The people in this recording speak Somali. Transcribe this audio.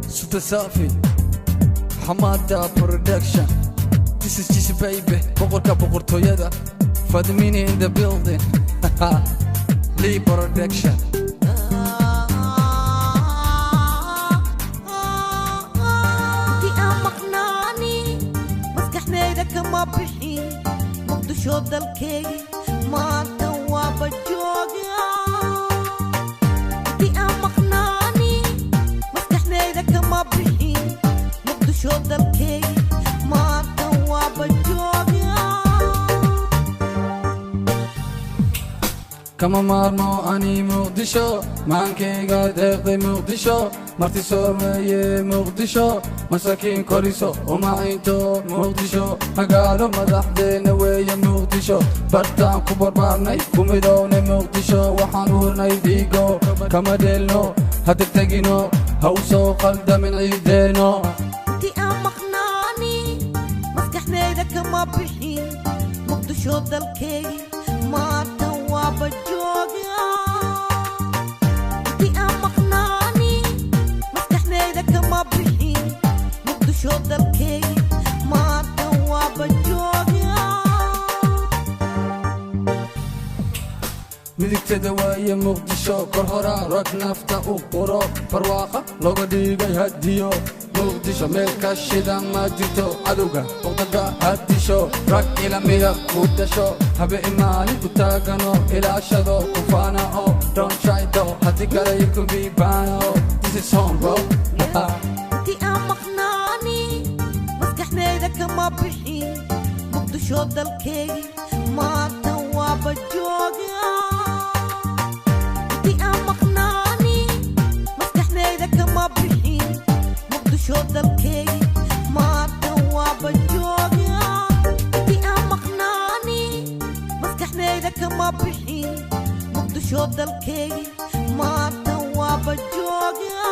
Super Safi, Hamada Production. This is Gigi baby, boqorka boqortooyada. Fadmini in the building. Lee Production. Intii aan maqnaani maskaxdayda kama bixin Muqdisho dalkeygii maanta waaba jooga. Intii aan maqnaani maskaxdayda kama bixin Muqdisho dalkeygii maanta waaba jooga. Kama maarmo ani Muqdisho, maankayga deeqday Muqdisho, marti soomeeye Muqdisho, masaakiin koriso umacaynto Muqdisho, magaalo madaxdeena weeye Muqdisho, bartaan ku barbaarnay ku midownay Muqdisho, waxaan urnay dhiigo kama dheelno, ha tegtegino, ha u soo qaldamin ciideeno. Intii aan maqnaani maskaxdayda kama bixin Muqdisho dalkeygii maanta waaba jooga. Intii aan maqnaani maskaxdayda kama bixin Muqdisho dalkeygii maanta waaba jooga. Midigtada waaye Muqdisho, kor horaa rag nafta u quro, barwaaqa looga dhigay hadiyo Muqdisho, meel ka shida ma jirto, cadowga waqtiga hadisho, rag ilamida ku dasho, habe imaalin u taagano, ilaashado ku faana oo don't try though, haddii kale you could be bano. This is home, bro. Intii aan maqnaani maskaxdayda kama bixin Muqdisho dalkeygii maanta waaba jooga. Intii aan maqnaani maskaxdayda kama bixin Muqdisho dalkeygii maanta waaba jooga. Intii aan maqnaani maskaxdayda kama bixin Muqdisho dalkeygii maanta waaba jooga.